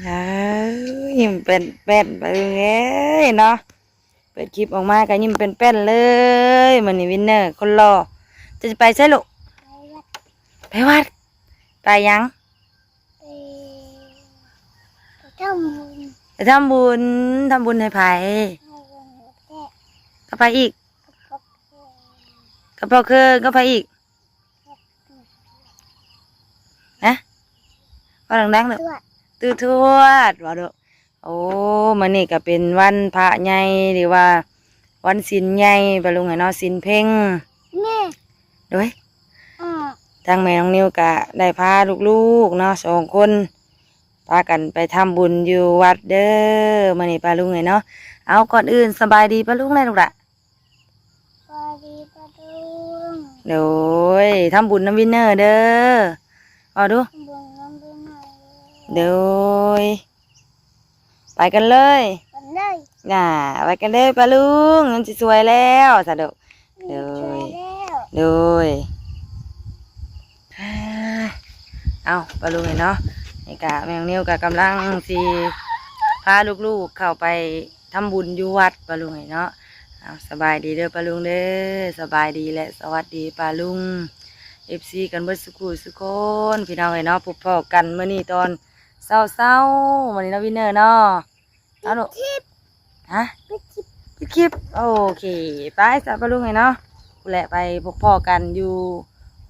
ເອີ ຍິ້ມແປ້ນໆ ປາລຸງເອີຍເນາະ. ເປີດຄລິບອອກມາກໍຍິ້ມແປ້ນໆ ເລີຍ. ມື້ນີ້ວິນເນີຄົນຫຼໍ່ ເຈົ້າຊິໄປໃສລູກ? ໄປວັດ. ໄປຫຍັງ? ໄປທຳບຸນ. ໄປທຳບຸນ. ທຳບຸນໃຫ້ໃຜ? ກັບໃຜອີກ? ກັບພໍ່ເຄີງ. ກັບໃຜອີກ? ຮະ? ເວົ້າດັງໆ ເດີ້. ຕູ້ທວດ. ເວົ້າດູ. ໂອ້ ມື້ນີ້ກໍເປັນວັນພະໃຫຍ່ ຫຼືວ່າວັນສິນໃຫຍ່ ປາລຸງເອີຍເນາະ, ສິນເພັງ. ແມ່. ໂດຍ. ອືມ. ທາງແມ່ນ້ອງນິວກໍໄດ້ພາລູກໆ ເນາະ ສອງຄົນ ພາກັນໄປທຳບຸນຢູ່ວັດເດີ້ ມື້ນີ້ປາລຸງເອີຍເນາະ. ເອົາ ກ່ອນອື່ນສະບາຍດີປາລຸງແດ່ລູກຫຼ້າ. ສະບາຍດີປາລຸງ. ໂດຍ. ທຳບຸນນຳວິນເນີເດີ້. ເວົ້າດູ. ທຳບຸນນຳວິນເນີເດີ້. ໂດຍ. ໄປກັນເລີຍ. ໄປກັນເລີຍ. ໜ້າ ໄປກັນເລີຍປາລຸງ, ມັນຊິສວຍແລ້ວຊະລູກ. ໂດຍ. ໂດຍ. ເອົາ ປາລຸງເອີຍເນາະ, ນີ້ກະແມ່ນ້ອງນິວກະກຳລັງຊິພາລູກໆ ເຂົ້າໄປທຳບຸນຢູ່ວັດ ປາລຸງເອີຍເນາະ. ເອົາ ສະບາຍດີເດີ້ປາລຸງເດີ້. ສະບາຍດີ ແລະ ສະຫວັດດີປາລຸງ ເອັຟຊີ ກັນເບິດສຸຂູສຸຄົນ ພີ່ນ້ອງເອີຍເນາະ. ພົບພໍ້ກັນມື້ນີ້ຕອນເຊົ້າໆ ມື້ນີ້ເນາະ ວິນເນີເນາະ. ເອົາລູກ. ຮະ? ປິດຄລິບ. ປິດຄລິບ. ໂອເຄ ໄປຊະປາລຸງເອີຍເນາະ. ພຸ້ນແຫຼະ ໄປພົບພໍ້ກັນຢູ່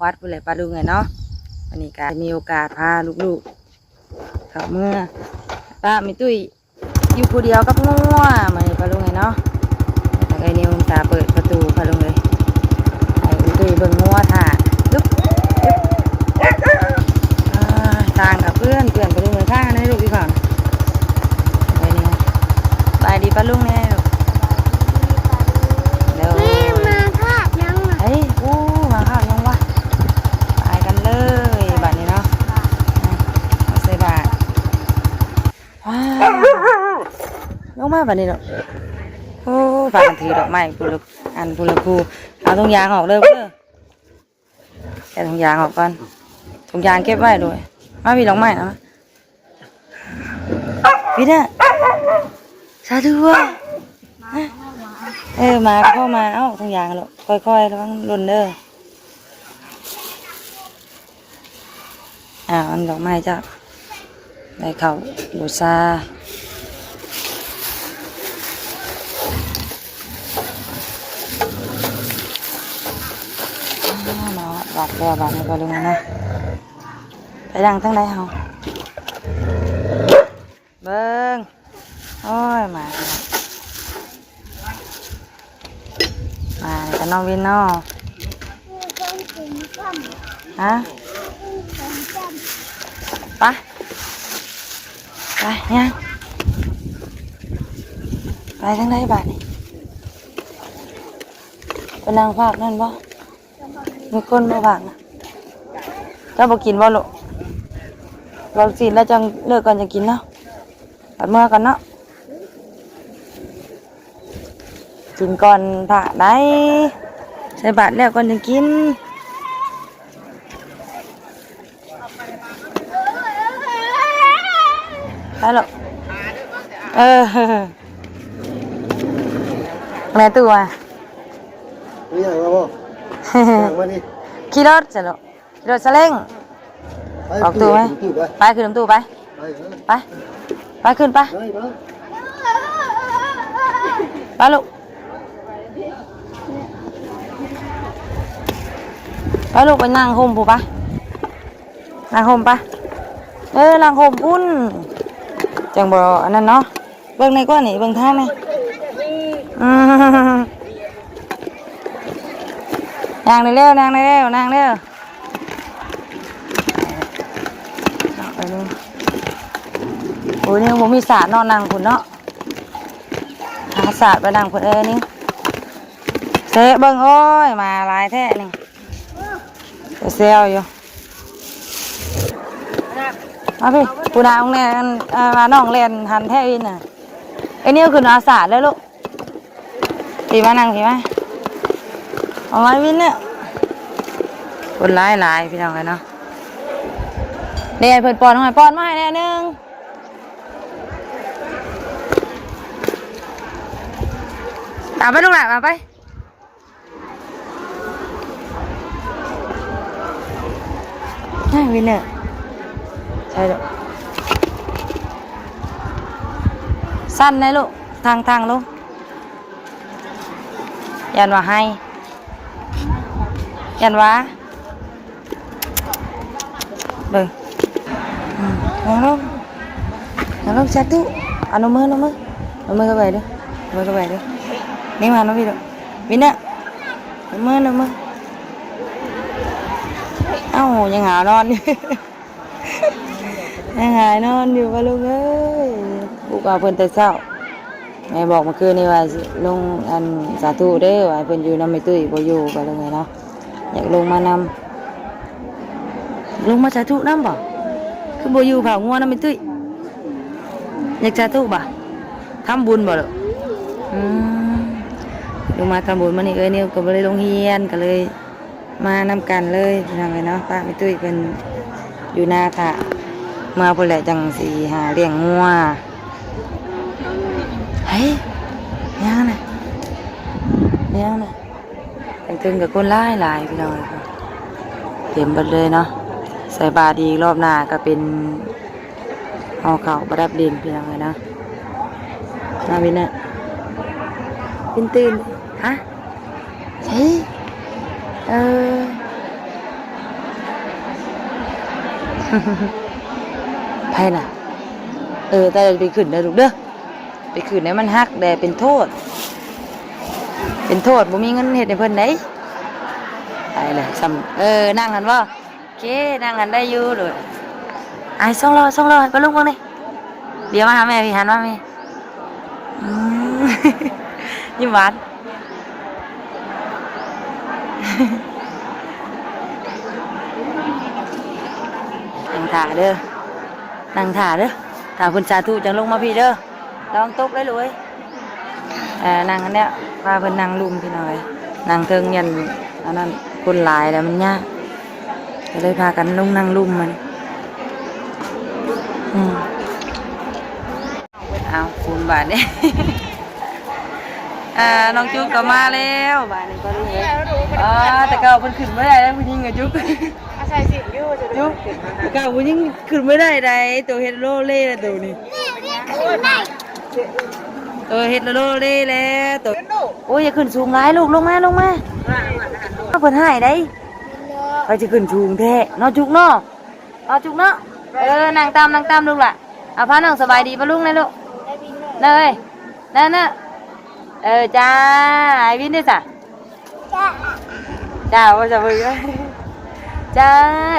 ວັດພຸ້ນແຫຼະປາລຸງເອີຍເນາະ. ວັນນີ້ກະມີໂອກາດພາລູກໆ ເຂົ້າເມືອ ປ້າແມ່ຕຸ້ຍຢູ່ຜູ້ດຽວກັບງົວ ມື້ນີ້ປາລຸງເອີຍເນາະ. ແລ້ວກໍເອີຍນິວຕາເປີດປະຕູປາລຸງເອີຍ. ໃຫ້ຕຸ້ຍເບິ່ງງົວຖ້າ. ອາ ທາງກໍເປື້ອນໆ ປາລຸງເອີຍ. ທາງໃນລູກອີ່ຂ້ານ. ເອີຍນິວ ສະບາຍດີປາລຸງແນ່ລູກ. ໂດຍ. ແມ່ ມາຄາບຫຍັງນະ? ເອີຍ ໂອ້ ມາຄາບຫຍັງວະ? ໄປກັນເລີຍບາດນີ້ເນາະ. ອາ ມາໃສ່ບາດ. ວ້າວ ລົງມາບາດນີ້ເນາະ. ໂອ້ ພາກັນຖືດອກໄມ້ ຜູ້ລະອັນ ຜູ້ລະຄູ່. ເອົາຖົງຢາງອອກເດີ້. ແກະຖົງຢາງອອກກ່ອນ. ຖົງຢາງເກັບໄວ້ໂລດ. ມາພີ່ ດອກໄມ້ນະ. ພີ່ເດີ້. ສາທຸ. ເອີ ມາກໍພໍມາ. ເອົາຖົງຢາງໂລດ. ຄ່ອຍໆ ລະວັງຫຼົ່ນເດີ້. ອ່າ ອັນດອກໄມ້ເຈົ້າ ໄດ້ເຂົ້າບູຊາ. ອ່າ ມາຮອດວັດແລ້ວບາດນີ້ກໍເລີຍນະ. ໄປນັ່ງທາງໃດເຮົາ? ເບິ່ງ ໂອ້ຍ ມາ ມາກັບນ້ອງວິນເນາະ. ຮະ? ໄປ ໄປ ຍ່າງ ໄປທາງໃດບາດນີ້? ໄປນັ່ງພາກນັ້ນບໍ່? ມີຄົນບໍ່ບາດນະ? ເຈົ້າບໍ່ກິນບໍ່ລູກ? ລອງຊີ້ນແລ້ວຈັ່ງເລີກກ່ອນຈັ່ງກິນເນາະ. ບາດເມືອກ່ອນເນາະ. ກິນກ່ອນພະໄດ໋. ໃສ່ບາດແລ້ວກ່ອນຈັ່ງກິນ. ໄປລູກ. ເອີ ແມ່ຕູ້ວ່າ ມີຫຍັງລະບໍ່? ຍ່າງມານີ້ ຂີ່ລົດຊະລູກ. ລົດສາເລັງ ໄປ ອອກຕູ້ໄປ ໄປ ຂຶ້ນຕູ້ໄປ ໄປ ໄປ ໄປ ຂຶ້ນໄປ ໄປ ໄປ ໄປລູກ ໄປລູກ ໄປນັ່ງຮົ່ມພຸ້ນໄປ ນັ່ງຮົ່ມໄປ ເອີ ນັ່ງຮົ່ມພຸ້ນ ຈັ່ງບໍ່ອັນນັ້ນເນາະ. ເບິ່ງໃນກວ່ານີ້ ເບິ່ງທາງນີ້ ອືມ ນັ່ງໄດ້ແລ້ວ ນັ່ງໄດ້ແລ້ວ ນັ່ງເດີ້. ໂອ້ຍ ນີ້ບໍ່ມີສາດເນາະ ນັ່ງພຸ້ນເນາະ ຫາສາດໄປນັ່ງພຸ້ນ. ເອີ ນີ້ເຊເບິ່ງ ໂອ້ຍ ມາຫຼາຍແທ້ນີ້ ໄປແຊວຢູ່. ມາພີ່ ຜູ້ນາງແລ່ນ ເອີ ວ່ານ້ອງແລ່ນທັນແທ້ອີ່ນະ. ໄອ້ນິວຂຶ້ນມາສາດເດີ້ລູກ ພີ່ມານັ່ງ ພີ່ມາ ເອົາມາວິນເດີ້. ຄົນຫຼາຍໆ ພີ່ນ້ອງເອີຍເນາະ. ເດ້ ເພິ່ນປ້ອນໃຫ້ ປ້ອນມາໃຫ້ແດ່ໜຶ່ງ. ເອົາໄປລູກຫຼ້າ ເອົາໄປ. ໃຊ່ວິນເນີ ໃຊ່ລູກ ສັ່ນໄດ້ລູກ ທາງ ທາງລູກ ຢ້ານວ່າໄຫ້ ຢ້ານວ່າ ເບິ່ງ ອືມ ນັ່ງລົງ ນັ່ງລົງ ສາທຸ ເອົານົມມື ນົມມື ນົມມືເຂົ້າໄປເດີ້ ນົມມືເຂົ້າໄປເດີ້ ນີ້ມາ ມາພີ່ລູກ ວິນເນີ ນົມມື ນົມມື ເອົ້າ ຍັງຫາວນອນຢູ່ ຍັງຫາວນອນຢູ່ ປ້າລຸງເອີຍ ປຸກເອົາເພິ່ນແຕ່ເຊົ້າ ແມ່ບອກມື້ຄືນນີ້ວ່າ ລົງ ອັນ ສາທຸເດີ້ ວ່າໃຫ້ເພິ່ນຢູ່ນຳແມ່ຕຸ້ຍ ບໍ່ຢູ່ ປ້າລຸງເອີຍເນາະ. ຢາກລົງມານຳ ລົງມາສາທຸນຳບໍ່? ຄືບໍ່ຢູ່ເຝົ້າງົວນຳແມ່ຕຸ້ຍ? ຢາກສາທຸບໍ່? ທຳບຸນບໍ່ລູກ? ອືມ ລົງມາທຳບຸນ ມື້ນີ້ເອື້ອຍນິວກໍບໍ່ໄດ້ລົງຮຽນ ກໍເລີຍມານຳກັນເລີຍ ພີ່ນ້ອງເອີຍເນາະ. ປ້າແມ່ຕຸ້ຍເພິ່ນຢູ່ນາຖ້າ ເມືອພຸ້ນແຫຼະ ຈັ່ງຊິຫາລ້ຽງງົວ. ເຮີ້ຍ ຫຍັງນະ? ຫຍັງນະ? ທາງເທິງກໍຄົນຫຼາຍໆ ພີ່ນ້ອງເອີຍ ເຕັມເບິດເລີຍເນາະ. ໃສ່ບາດອີກ ຮອບໜ້າກໍເປັນຫໍ່ເຂົ້າປະດັບດິນ ພີ່ນ້ອງເອີຍເນາະ. ມາວິນນະ ວິນຕື່ນ ຮະ? ໃສ? ເອີ ໃຜນະ? ເອີ ແຕ່ໄປຂຶ້ນເດີລູກເດີ. ໄປຄືນໃຫ້ມັນຫັກແດ່ ເປັນໂທດ ເປັນໂທດ ບໍ່ມີເງິນເຮັດໃຫ້ເພິ່ນໄດ໋. ໄປແຫຼະ ຊ່ຳ ເອີ ນັ່ງຫັ້ນບໍ່? ໂອເຄ ນັ່ງຫັ້ນໄດ້ຢູ່ໂດດ. ອ້າຍ ສອງລ້ອ ສອງລ້ອ ໃຫ້ປ້າລຸງເບິ່ງນີ້. ດຽວມາຫາແມ່ພີ່ ຫັນມາແມ່. ອືມ ຍິ້ມຫວານ. ນັ່ງຖ້າເດີ ນັ່ງຖ້າເດີ ຖ້າເພິ່ນສາທຸຈັ່ງລົງມາພີ້ເດີ. ລະວັງຕົກເດີລູກເອີຍ. ເອີ ນັ່ງອັນເນີ້ຍ ພາເພິ່ນນັ່ງລຸ່ມພີ່ນ້ອງເອີຍ ນັ່ງເທິງ ຢ້ານອັນນັ້ນ ຄົນຫຼາຍແລ້ວມັນຍາກ ກໍເລີຍພາກັນລົງນັ່ງລຸ່ມມັນ. ອືມ ເອົາ ຄຸນບາດນີ້ ອ່າ ນ້ອງຈຸກກໍມາແລ້ວ ບາດນີ້ກໍລູກເອີຍ. ອ່າ ແຕ່ເກົ່າເພິ່ນຂຶ້ນບໍ່ໄດ້ເດ້ ຜູ້ຍິງອະ ຈຸກ ອາໄສສິນຢູ່ ຈຸກ ແຕ່ເກົ່າຜູ້ຍິງຂຶ້ນບໍ່ໄດ້ໃດ໋ ໂຕເຮັດໂລເລແລ້ວໂຕນີ້ ແມ່ ແມ່ຂຶ້ນໄດ້ ໂຕເຮັດໂລເລແລ້ວໂຕ. ໂອ້ຍ ຢ່າຂຶ້ນສູງຫຼາຍລູກ ລົງມາ ລົງມາ ເອົາ ເພິ່ນຮ້າຍໃດ໋ ໃຜຊິຂຶ້ນສູງແທ້ເນາະ ຈຸກເນາະ. ເອົາ ຈຸກເນາະ ເອີ ນັ່ງຕ່ຳ ນັ່ງຕ່ຳລູກຫຼ້າ. ເອົາ ພານ້ອງສະບາຍດີປ້າລຸງແດ່ລູກ ເນີ ເນີ ເນີ. ເອີ ຈ້າ ອ້າຍວິນເດ້ສະ ຈ້າ ຈ້າ ວ່າຊະເບິ່ງ ຈ້າ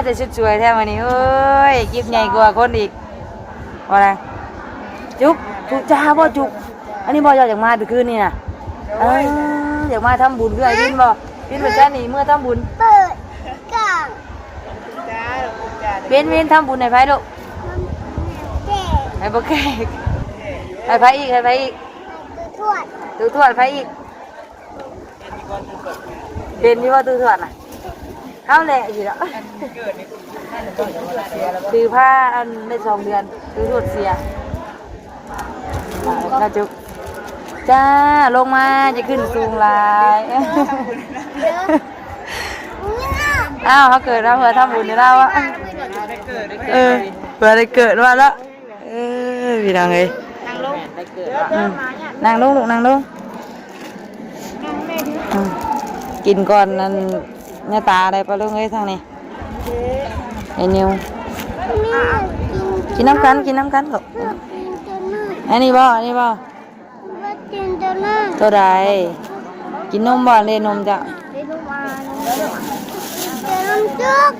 ໃສ່ຊຸດສວຍແທ້ມື້ນີ້. ໂອ້ຍ ກິບໃຫຍ່ກວ່າຄົນອີກ ວ່ານະ ຈຸກ ຈຸກ ຈ້າບໍ່ ຈຸກ. ອັນນີ້ບໍ່ ເຈົ້າຢາກມາແຕ່ຄືນນີ້ນະ? ເອີ ຢາກມາທຳບຸນຄືອ້າຍວິນບໍ່? ວິນວ່າຊັ້ນນີ້ ເມືອທຳບຸນ ເປີດກາງ ເວັນ ເວັນທຳບຸນໃຫ້ໃຜລູກ? ໃຫ້ພໍ່ແຂກ ໃຫ້ໃຜອີກ? ໃຫ້ໃຜອີກ? ຕູ້ທວດ ຕູ້ທວດ ໃຜອີກ? ເປັນຢູ່ບໍ່ຕູ້ທວດນະ? ເຮົາແຫຼະຢູ່ດອກ ຖືພາອັນໄດ້ສອງເດືອນ ຕູ້ທວດເສຍ. ເອົາ ເອົາ ຈຸກ ຈ້າ ລົງມາ ຢ່າຂຶ້ນສູງຫຼາຍ. ອ້າວ ເຮົາເກີດມາເພື່ອທຳບຸນໃຫ້ລາວອະ ເອີ ເພື່ອໄດ້ເກີດມາເນາະ. ເອີ ພີ່ນ້ອງເອີຍ ນັ່ງລົງ ອືມ ນັ່ງລົງລູກ ນັ່ງລົງ ອືມ ກິນກ່ອນ ອັນຍາຕາໄດ້ປະລຸງເອີຍ ທາງນີ້ ໄອ້ນິວ ກິນນຳກັນ ກິນນຳກັນລູກ. ອັນນີ້ບໍ່ ອັນນີ້ບໍ່? ໂຕໃດ? ກິນນົມບໍ່? ເລນົມເຈົ້າ ເລນົມຈຸກ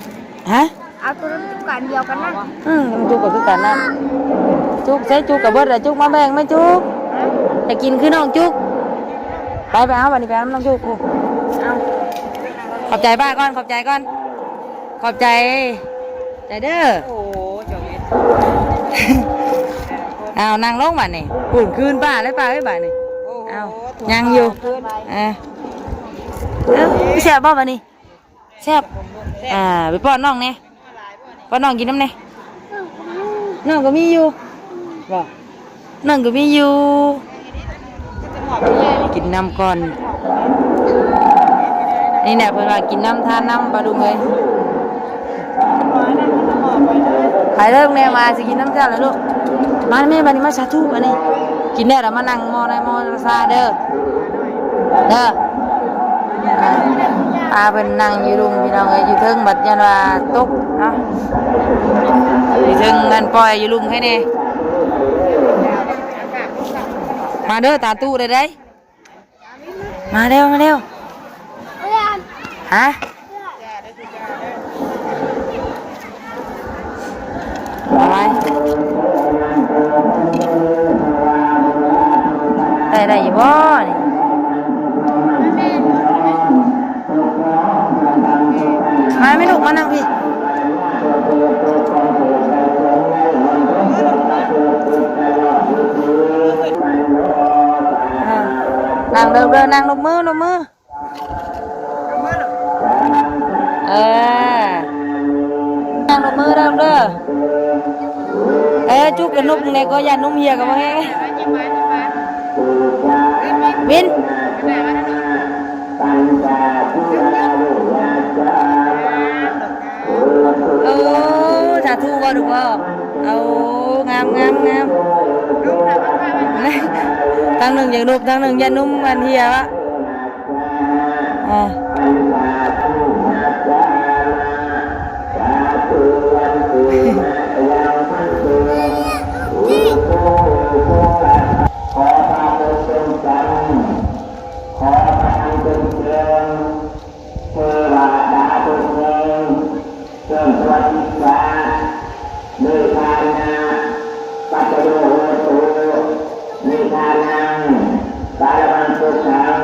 ຮະ? ເອົາໂຕນັ້ນຈຸກກັນດຽວກັນນະ ອືມ ຈຸກກໍຄືກັນນະ ຈຸກໃສ່ຈຸກກໍເບິດລະ ຈຸກມາແບ່ງແມ່ຈຸກ ຢາກກິນຄືນ້ອງຈຸກ ໄປ ໄປເອົາ ບັດນີ້ໄປເອົານຳນ້ອງຈຸກ ເອົາ ຂອບໃຈປ້າກ່ອນ ຂອບໃຈກ່ອນ ຂອບໃຈ ໃຈເດີ ໂອ້ ເຈົ້າເວນ ເອົາ ນັ່ງລົງບັດນີ້ ພຸ້ນຄືນປ້າແລ້ວ ປ້າເອີຍ ບັດນີ້ ເອົາ ຍັງຢູ່ ເອີ ເອົາ ແຊບບໍ່ບັດນີ້? ແຊບ ອ່າ ໄປປ້ອນນ້ອງແດ່ ປ້ອນນ້ອງກິນນຳແດ່ ນ້ອງກໍມີຢູ່ ບໍ່ ນ້ອງກໍມີຢູ່ ກິນນ້ຳກ່ອນ ນີ້ແຫຼະ ເພິ່ນວ່າກິນນ້ຳທານນ້ຳ ປາລຸງເອີຍ. ໄປເດີແມ່ ມາຊິກິນນ້ຳເຈົ້າແລ້ວລູກ. ມາແມ່ ບາດນີ້ມາສາທຸ ບາດນີ້ ກິນແລ້ວລະມານັ່ງໝໍ້ໃນໝໍ້ຊາເດີ ເດີ. ອ່າ ພາເພິ່ນນັ່ງຢູ່ລຸ່ມ ພີ່ນ້ອງເອີຍ ຢູ່ເທິງບັດຢ້ານວ່າຕົກເນາະ ຢູ່ເທິງນັ້ນ ປ່ອຍຢູ່ລຸ່ມໃຫ້ແດ່. ມາເດີ ຕາຕູ້ໄດ້ໃດ. ມາແລ້ວ ມາແລ້ວ. ຮະ? ເອົາໄວ້ ໄດ້ ໄດ້ຢູ່ບໍ່ນີ້? ມາແມ່ລູກ ມານັ່ງພີ້. ນັ່ງເດີ ເດີ ນັ່ງ ນົບມື ນົບມື. ເອີ ນັ່ງ ນົບມືເດີ ເດີ. ເອີ ຈຸກກະນົບແດ່ ກໍຢ້ານນົມເຫ່ຍກໍບໍ່ແຮງ. ວິນ ໂອ້ ສາທຸ ເວົ້າດູເວົ້າ. ໂອ້ ງາມ ງາມ ງາມ. ທາງໜຶ່ງຢາກນົບ ທາງໜຶ່ງຢ້ານນົມອັນເຫ່ຍວະ. ອ່າ ຂໍພະຄຸນເປັນແສນ ຂໍພະທຳເປັນແສນ ເທວະດາເປັນແສນ ເຊິ່ງປະຫວັດຕິສາດ ເນທານະ ປັດຕະໂຍໂຫຕຸ ນິທານັງ ກາລະວັງ ສຸຂັງ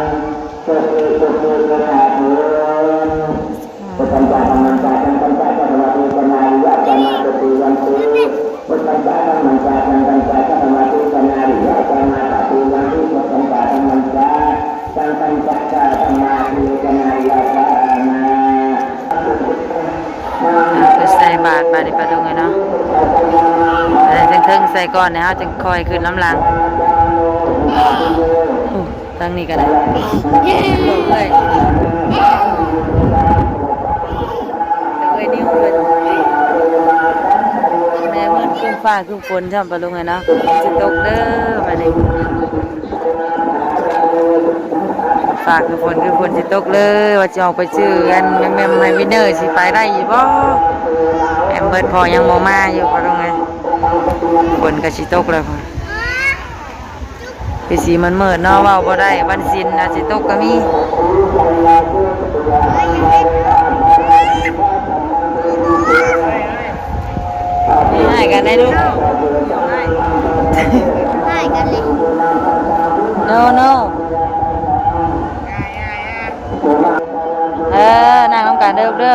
ໂສຕິ ໂສຕິ ໂສທາເທີນ. ພຸດທັງສາ ທຳມັງສາ ສັງຄັງສາ ກະຕະວາ ເທສະນາ ວິວາ ສາມາ ໂຕ ເຕ ວັນ ເຕ ພຸດທັງສາ ທຳມັງສາ ສັງຄັງສາ ກະຕະວາ ເທສະນາ ວິວາ ສາມາ ຕະ ເຕ ວັນ ເຕ ພຸດທັງສາ ທຳມັງສາ ສັງຄັງສາ ກະຕະວາ ເທສະນາ ວິວາ ສາມາ. ເອົາໄປໃສ່ບາດບາດນີ້ ປາລຸງເອີຍເນາະ. ໃສ່ເທິງໆໃສ່ກ່ອນ ແລ້ວເຮົາຈຶ່ງຄ່ອຍຂຶ້ນນຳຫຼັງ. ໂອ້ ທາງນີ້ກໍໄດ້ ເອີຍ ເອີຍ ນິ້ວເພິ່ນ ແມ່ເພິ່ນ ຄຶ້ມຟ້າຄຶ້ມຝົນຊ້ຳ ປາລຸງເອີຍເນາະ. ຝົນຊິຕົກເດີ ບາດນີ້ ຟ້າຄືຝົນ ຄືຝົນຊິຕົກເລີຍ. ວ່າຊິອອກໄປຊື້ອັນແໝ່ມໆ ໃຫ້ວິນເນີ ຊິໄປໄດ້ຢູ່ບໍ່? ແອມເບີດພໍ່ຍັງບໍ່ມາຢູ່ ປາລຸງເອີຍ. ຝົນກໍຊິຕົກແລ້ວ ຄືຊິມືດໆເນາະ ເວົ້າບໍ່ໄດ້ ວັນສິນອາດຊິຕົກກໍມີ. ຮ້ອງໄຫ້ກັນໄດ້ລູກ ຮ້ອງໄຫ້ກັນເລີຍ ໂນ ໂນ. ເອີ ນັ່ງນຳກັນເດີ ເດີ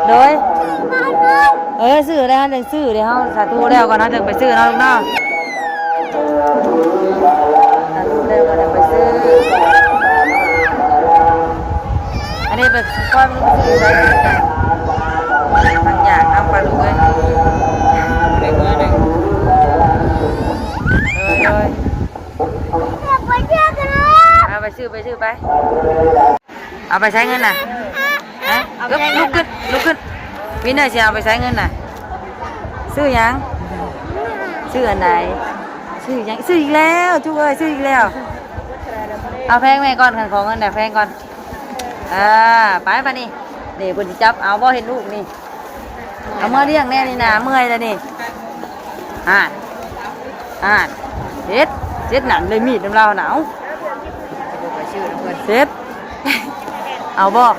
ໂດຍ ເອີ ຊື້ແລ້ວ ເຮົາຈັ່ງຊື້ເດ ເຮົາສາທຸແລ້ວກ່ອນ ເຮົາຈຶ່ງໄປຊື້ເນາະລູກເນາະ. ສາທຸແລ້ວກໍໄດ້ໄປຊື້ ອັນນີ້ໄປປ່ອຍມັນຊື້ໄດ້ ມັນຢາກນຳ ປາລຸງເອີຍ ໄດ້ເມືອໜຶ່ງ ໂດຍ ໂດຍ. ເອົາໄປຊື້ ໄປຊື້ໄປ. ເອົາໄປໃຊ້ເງິນນະ? ຮະ? ເອົາໄປໃຊ້ເງິນນະ? ລຸກຂຶ້ນ ລຸກຂຶ້ນ. ວິນເນີ ຊິເອົາໄປໃຊ້ເງິນນະ? ຊື້ຫຍັງ? ຊື້ອັນໃດ? ຊື້ຫຍັງ? ຊື້ອີກແລ້ວ ຈຸກເອີຍ ຊື້ອີກແລ້ວ. ເອົາແພງແມ່ກ່ອນ ຄັນຂໍເງິນນະ ແພງກ່ອນ. ອ່າ ໄປບາດນີ້. ນີ້ເພິ່ນຊິຈັບເອົາບໍ່ ເຫັນລູກນີ້. ເອົາມາລ້ຽງແດ່ນີ້ນະ ເມື່ອຍແລ້ວນີ້. ອ່ານ ອ່ານ ເສັດ ເສັດ ນັ້ນ ໄດ້ມີດນຳລາວນະ. ເອົາ ເສັດ ເອົາບໍ່?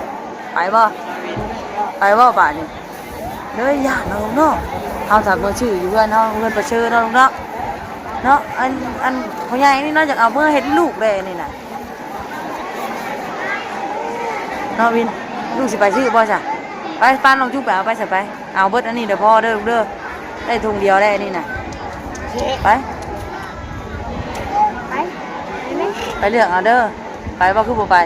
ໄປບໍ່? ໄປບໍ່ບາດນີ້? ເລີຍຢ້ານເນາະ ເນາະ. ເຮົາຖ້າເມືອຊື້ຢູ່ເຮືອນເຮົາ ເຮືອນປະເຊີເນາະ ເນາະ. ເນາະ ອັນ ອັນ ພໍ່ໃຫຍ່ນີ້ເນາະ ຢາກເອົາເມືອເຮັດລູກແດ່ນີ້ນະ. ເນາະວິນ ລູກຊິໄປຊື້ບໍ່ຊະ? ໄປ ປ້ານ້ອງຈຸກໄປເອົາໄປຊະໄປ. ເອົາເບິດອັນນີ້ເດີ ພໍເດີລູກເດີ. ໄດ້ຖົງດຽວແລ້ວອັນນີ້ນະ. ໄປ ໄປ ໄປເລືອກເອົາເດີ. ໄປບໍ່ ຄືບໍ່ໄປ?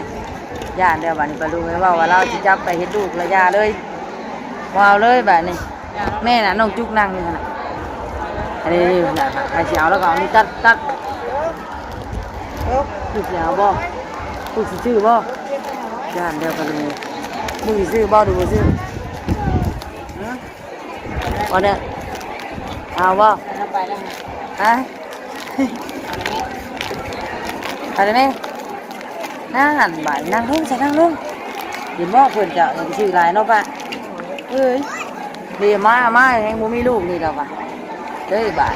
ຢ້ານແລ້ວບາດນີ້ ປ້າລຸງເອີຍ ເວົ້າວ່າລາວຊິຈັບໄປເຮັດລູກລະ ຢ່າເລີຍ ບໍ່ເອົາເລີຍບາດນີ້. ແມ່ນະ ນ້ອງຈຸກນັ່ງຢູ່ຫັ້ນນະ. ອັນນີ້ນະ ໃຜຊິເອົາລະກໍເອົານີ້ ຕັດ ຕັດ. ລູກຊິເອົາບໍ່? ລູກຊິຊື້ບໍ່? ຢ້ານເດີປະລຸງ. ລູກຊິຊື້ບໍ່ ຫຼືບໍ່ຊື້? ຫຶ? ບໍ່ເດີ. ເອົາບໍ່? ຮະ? ໄປເລີຍແມ່. ນັ້ນ ບາດນີ້ນັ່ງລົງຊະ ນັ່ງລົງ. ເຫັນບໍ່ ເພິ່ນຈະໄປຊື້ຫຼາຍເນາະປ້າ. ເອີຍ ເດ ມາ ມາ ແຮງບໍ່ມີລູກນີ້ແລ້ວວ່າ. ເອີຍ ບາດ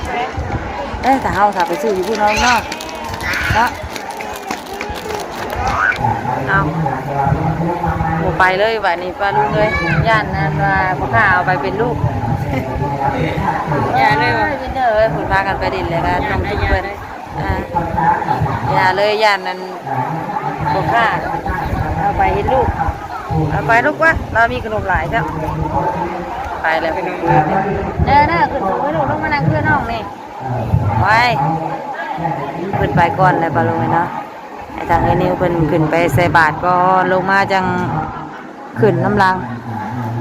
ເອີຍ ຖ້າເຮົາ ຖ້າໄປຊື້ຢູ່ພຸ້ນເນາະ ເນາະ ເນາະ. ເອົາ ບໍ່ໄປເລີຍບາດນີ້ປ້າລຸງເອີຍ. ຢ້ານນັ້ນວ່າພໍ່ຄ້າເອົາໄປເປັນລູກ. ຢ່າເລີຍວ່າ ເອີຍ ເພິ່ນພາກັນໄປຫຼິ້ນແລ້ວກໍຕ້ອງຈຸກເພິ່ນ. ອ່າ ຢ່າເລີຍ ຢ້ານນັ້ນ ບໍ່ກ້າເອົາໄປເຮັດລູກ. ເອົາໄປລູກວະ ລາວມີຂະໜົມຫຼາຍແທ້. ໄປແລ້ວ ເດີໆ ຂຶ້ນສູງໄວ້ລູກ ລົງມານັ່ງເພື່ອນນ້ອງນີ້. ໄປ ເພິ່ນໄປກ່ອນແລ້ວ ປ້າລຸງເອີຍເນາະ. ໃຫ້ທາງເອື້ອຍນິວເພິ່ນຂຶ້ນໄປໃສ່ບາດກ່ອນ ລົງມາຈັ່ງ ຂຶ້ນນຳຫຼັງ.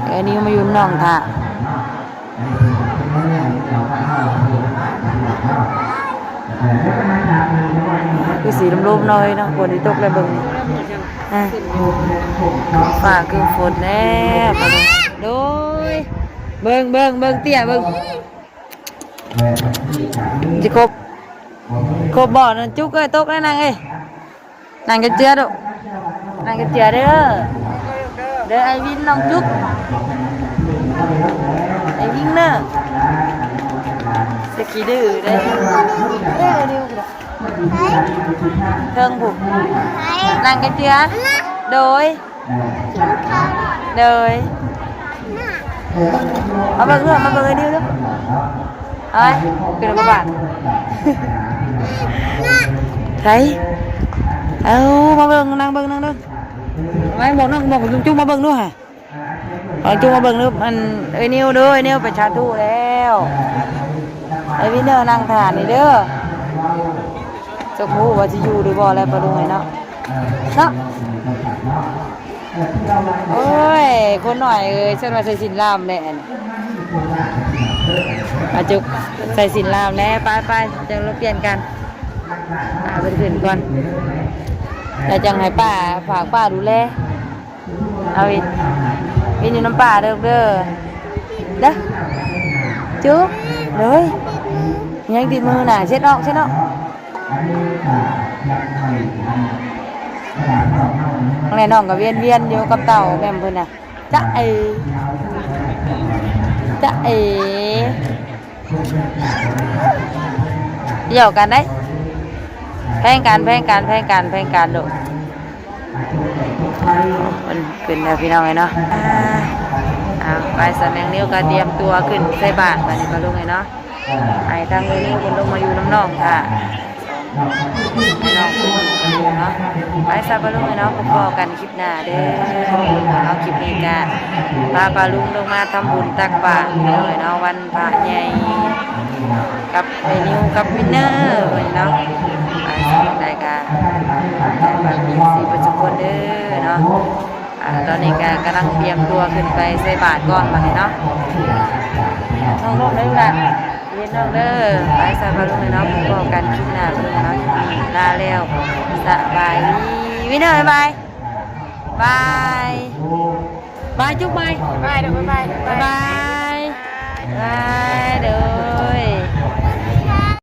ເອື້ອຍນິວມາຢູ່ນຳນ້ອງຖ້າ ຄືສີລົມໆ ໜ້ອຍເນາະ ຝົນຊິຕົກແລ້ວເບິ່ງນີ້. ອ່າ ຟ້າຄືຝົນແລ້ວ. ໂດຍ ເບິ່ງ ເບິ່ງ ເບິ່ງເຕ້ຍ ເບິ່ງ ຊິຄົບ ຄົບບໍ່? ນັ້ນ ຈຸກເອີຍ ຕົກແລ້ວນາງເອີຍ. ນັ່ງກັນເຈືອລູກ ນັ່ງກັນເຈືອເດີ. ເດີ ໄອວິນ ນ້ອງຈຸກ ໄອວິນເດີ. ສະກີດື້ເດ້ ເດີ ເດີ ເທິງພຸ້ນ. ນັ່ງກັນເຈືອ ໂດຍ ໂດຍ. ມາເບິ່ງເດີ ມາເບິ່ງໄອດິວເດີ. ເອົາໄປ ຂຶ້ນມາບາດ ໃສ? ເອົາ ມາເບິ່ງ ນັ່ງເບິ່ງ ນັ່ງເບິ່ງ. ໄວ້ ບອກນ້ອງ ບອກຈຸກມາເບິ່ງດູຫະ. ບອກຈຸກມາເບິ່ງດູ ອັນ ເອື້ອຍນິວເດີ ເອື້ອຍນິວໄປສາທຸແລ້ວ. ໄອວິນເດີ ນັ່ງຖ້ານີ້ເດີ. ຈັກຮູ້ວ່າຊິຢູ່ຫຼືບໍ່ແລະ ປ້າລຸງເອີຍເນາະ ເນາະ. ໂອ້ຍ ຄົນນ້ອຍເອີຍ ຊັ້ນວ່າໃສ່ສິ້ນລາມແດ່. ອາຈຸກ ໃສ່ສິ້ນລາມແດ່. ໄປໆ ຈັ່ງລະປ່ຽນກັນ. ອາ ເພິ່ນຂຶ້ນກ່ອນ ແລ້ວຈັ່ງໃຫ້ປ້າ ຝາກປ້າດູແລ. ເອົາ ວິນ ວິນຢູ່ນຳປ້າເດີລູກເດີ. ເດີ ຈຸກ ໂດຍ. ຍັງຕິດມືນະ ເຊັດອອກ ເຊັດອອກ. ແມ່ນ້ອງກໍວຽນໆຢູ່ກັບເຕົ້າແມ່ເພິ່ນນະ. ຈະເອ ຈະເອ ຫຍອກກັນໄດ໋. ແພງກັນ ແພງກັນ ແພງກັນ ແພງກັນລູກ. ເພິ່ນຂຶ້ນແລ້ວ ພີ່ນ້ອງເອີຍເນາະ. ອ່າ ໄປ ສາວແມງນິວກໍຕຽມຕົວຂຶ້ນໃສ່ບາດບາດນີ້ ປ້າລຸງເອີຍເນາະ. ໃຫ້ທາງເອື້ອຍນິວເພິ່ນລົງມາຢູ່ນຳນ້ອງຖ້າ ໃຫ້ນ້ອງເພິ່ນເນາະ. ໄປຊະປ້າລຸງເອີຍເນາະ ພໍ້ກັນຄລິບໜ້າເດີເນາະ. ຄລິບນີ້ກະພາປ້າລຸງລົງມາທຳບຸນຕັກບາດເນາະ ວັນພະໃຫຍ່ ກັບເອື້ອຍນິວກັບວິນເນີເພິ່ນເນາະ. ໄປ ຈັ່ງໃດກະຂອບໃຈປ້າລຸງ ເອັຟຊີ ເບິດທຸກຄົນເດີເນາະ. ອ່າ ຕອນນີ້ກະກຳລັງຕຽມຕົວຂຶ້ນໄປໃສ່ບາດກ່ອນບາດນີ້ເນາະ. ນ້ອງລົງເດີລະ ເຫັນນ້ອງເດີ. ໄປຊະປ້າລຸງເອີຍເນາະ ພໍ້ກັນຄລິບໜ້າເດີເນາະ. ຄລິບນີ້ລາແລ້ວ ສະບາຍດີ ວິນເນີ ບາຍບາຍ ບາຍ ບາຍ ຈຸກ ບາຍ ບາຍ ບາຍ ບາຍ ບາຍ.